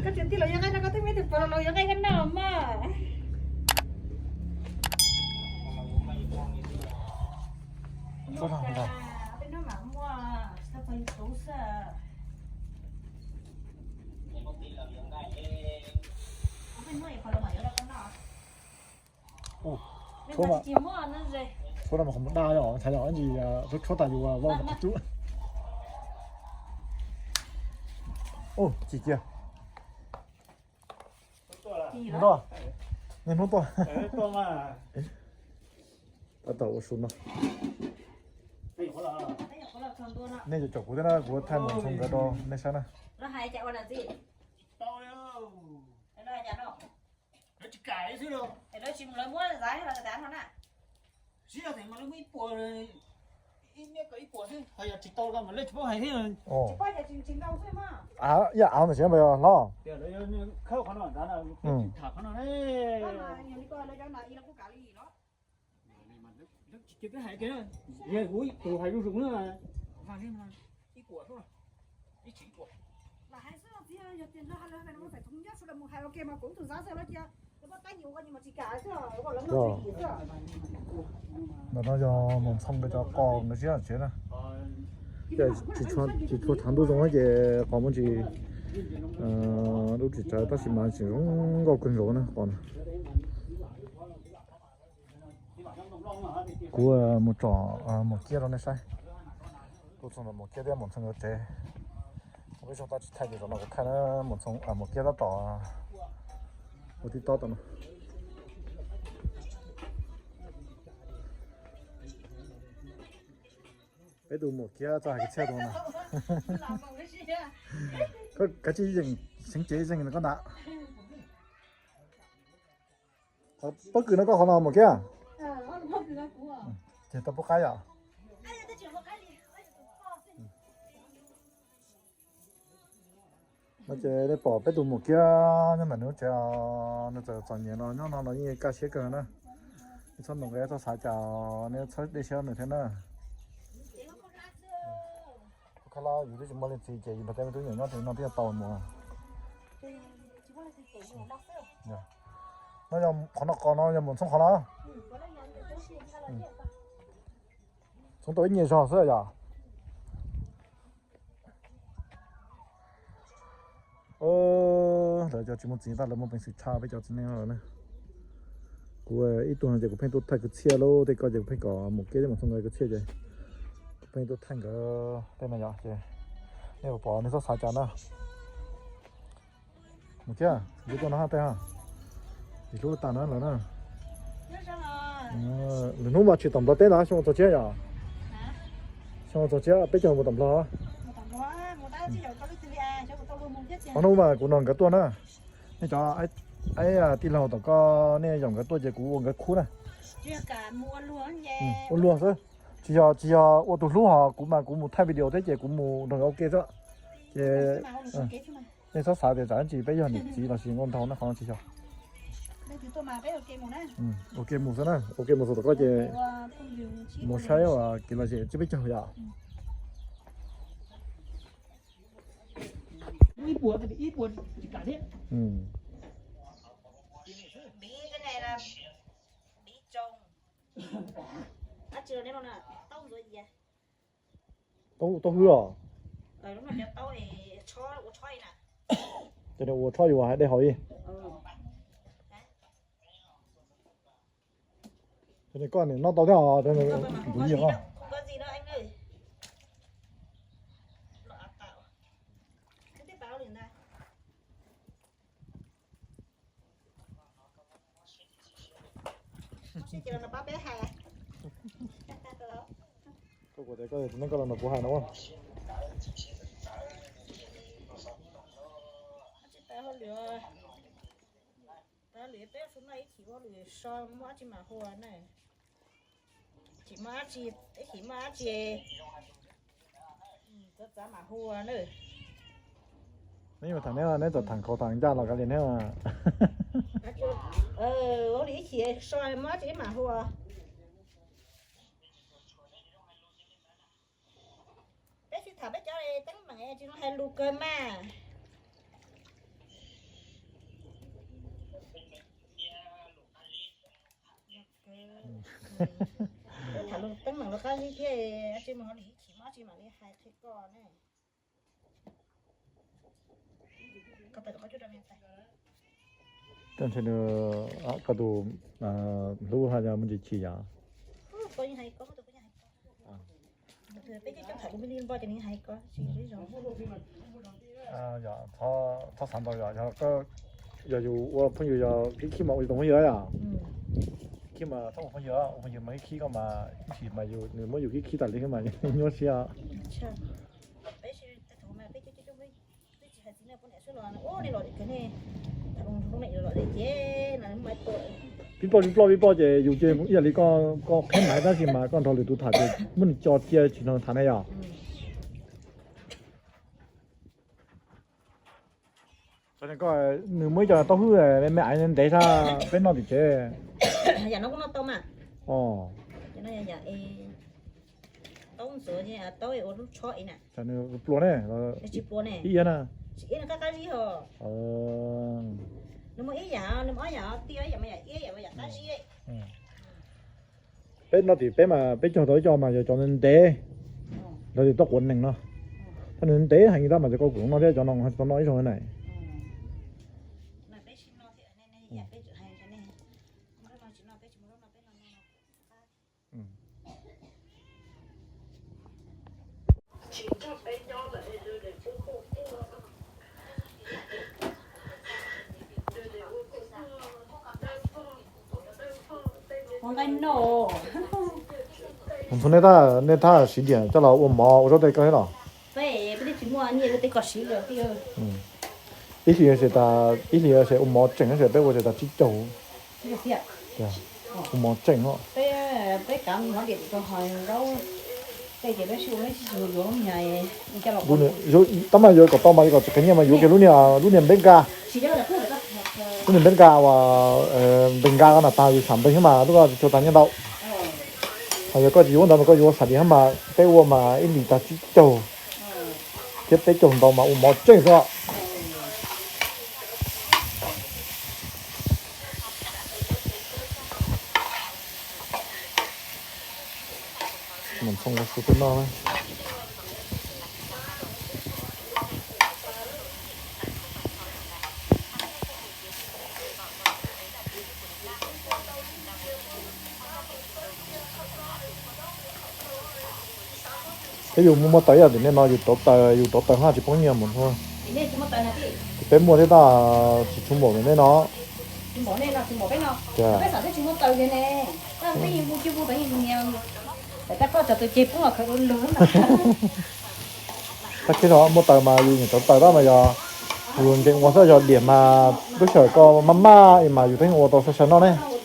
Koj tseem tij laus yuav nqaij no, koj twb muaj ib tug pog laus yuav nqaij koj noj mas. Peb no mam muaj tsis tau pog yus tus xwb. Peb muaj pog laus mam yuav rau koj noj. Ub, tshuab no mas qhov mus daj os, tshav yog ib ntsis tshuab tas yus vau cub. Ub, chim kiag. Niaj hnub tuaj. Tab tom ua su no. Nej cov caum kuv thiab na, kuv thaij Muam Ntxhoo nkawd rau nej saib na. Ib yam av ntawm siab npas yog hlob. Ntawm no yog Muam Ntxhoo nkawd cov qos nkawd ziab tsev na. Tsis tshua tshav ntuj zoo ces qos muaj ntsis dub tsis tsawv tab sis mas tseem zoo nkauj kawg nkaus na qos no. Kuv mus tsom Muam Kiab rau nej saib. Kuv txog ntawm Muam Kiab thiab Muam Ntxhoo nkawd tsev. Peb tsoog tau tsis thaij ces zaum no kuv thaij na, Muam Ntxhoo, Muam Kiab tab tom ua tib tob tom no. Peb tus Muam Kiab txoj hais kwv txhiaj tus no. Koj kav tsij yeem seev cev zeeg koj ntag. Pob kws no koj qhov no Muam Kiab? Ces tau pub qaib yom? No ces nej pom peb tus Muam Kiab nyob ntawm nws lub tsev os, nws txawm txom nyem los nyob no los yeej kaj siab kawg na. Nej txhob nug nqe txhob xav cas, nej txhob dej siab nws thiab na. Khab lab yus twb tsis muaj leej txiv ces yus nrog tej me tub me nyuam nyob ces no twb yog tau mus. No yog qhov no, qhov no yog Muam Ntxhoo qhov no. Ntxhoo tau ib nyuag zog xwb yom. Lawv cov tsis muaj txiv tab lawv muaj peev xwm tshaj peb cov txiv neej no na. Kuv ib tug no ces kuv pheej tuaj thaij kwv txhiaj lub tej ko ces kuv pheej kom Muam Kiab thiab Muam Ntxhoo nkawd kwv txhiaj ces kuv pheej tuaj thaij nkawd tej no yom ces nej pom nej txhob xav cas na. Muam Kiab, kuv tuaj no hab tej ha. Tsis hlub tas na lawm na. Lwm hnub mas tshwm tom Nplog teb ntag, xyoo txog tsiab yom. Xyoo txog tsiab peb caug mus tom Nplog. Ob hnub mas kuv nrog nkawd tuaj na. Nej cov tij laug tom koj nej yaum nkawd tuaj ces kuv ua nkawd khub na. Ua luag xwb. Tsis yog, tsis yog ua tus hlub hos kuv mas kuv mus thaij video thiab ces kuv mus nrog nkawd ua ke xwb. Ces nej txhob xav tias tsam ib ntsis peb yog niam txiv los sis nkauj nraug na, qhov no tsis yog. Ua ke mus xwb na, ua ke mus xwb tom koj ces mus saib ua kev lom zem tsiab peb caug yom. Taub hwb os. Ces nws ua tshob yuav hais dej haus ib. Ces nws koj nws noj tau thiab os, nws ntxuav yias os. Koj kuv tias koj tus neeg koj los nrog kuv hais no. Lwm peb su noj ib chim ua lwm so muab dab tsi mam hu na. Chim muab dab tsi, ib chim muab dab tsi txav txav mam hu na. Neb yuav tham neb, neb txawm tham nkaus tham ncaj los kav liam neb. Ua li ib chim so muab dab tsi mam hu. Peb sib Tham peb cov teeb meem tsis zoo hais lus kawg mas. Tham lus teeb meem los qab zib thiab, tsis mus ho lim chim mob tsis mam li hais qhia koj ne. Koj tus hlub ha yog muaj ntsis chim yom? Txhob xav ntau yom, yog yus ua phooj ywg yog khib khib mas ua li tus phooj ywg yom. Khib mas txhob ua phooj ywg, ua phooj ywg mas khib khib koj mas ib ntsis mas yus nws muab yus khib khib tas li mas nyuaj siab. Pib ploj pib ploj pib ploj ces yus ces ib yam li koj qheb maiv tab sis mas koj nrog lwm tus tham ces muab nws co cia tsis nrog tham ne yom. Nws muaj ib co taub hwb me me aiv ntev sab peb noj tim tsev. Nws pluas ne, ib iab na. Peb noj tim peb mas peb cog tau ib co mas yog cov ntev ntev, nrog tias tuaj quav nees no. Cov ntev heev tab mas cov koj kuv noj thiab cov no tsis tau noj ib zaug na. Mus nthua nej tab, nej tab siv diam coj los ua mov ua zaub tej koj thiab los? Ib hlis xav tas, ib hlis xav ua mov tseem xwb peb ua xav tas tsib caug. Ua mov tseem os. Tab mas yuav kom tau mas yuav kom tsis khib nyiaj mas yuav kiag lub niag, lub niag npeb nka. Lub niag npeb nka uas npeb nka ko na tas yus xam npeb xwb mas lub ko tsis tshua tas nyiaj ntau. Ho yog koj tsis yuav ntawd mas koj yuav xam dias mas peb ua mas ib hlis tas tsib caug thiab peb caug ntau mas ua mov tseem xwb. Mus ntxhoo ua su peb noj na. Peb yus muaj muaj taws ib yam tim nej no yus rauv taws, yus rauv taws haj tsis poob nyiaj mus nthua. Ces peb muaj thiab tab tsis tshua npaum nej no. Tag kis no muaj taws mas yus nyiam rauv taws tab mas yog yus nkees ua xwb, yog diam mas lub sij hawm koj maj maj es mas yus thiaj ua tau sai sai noj ne.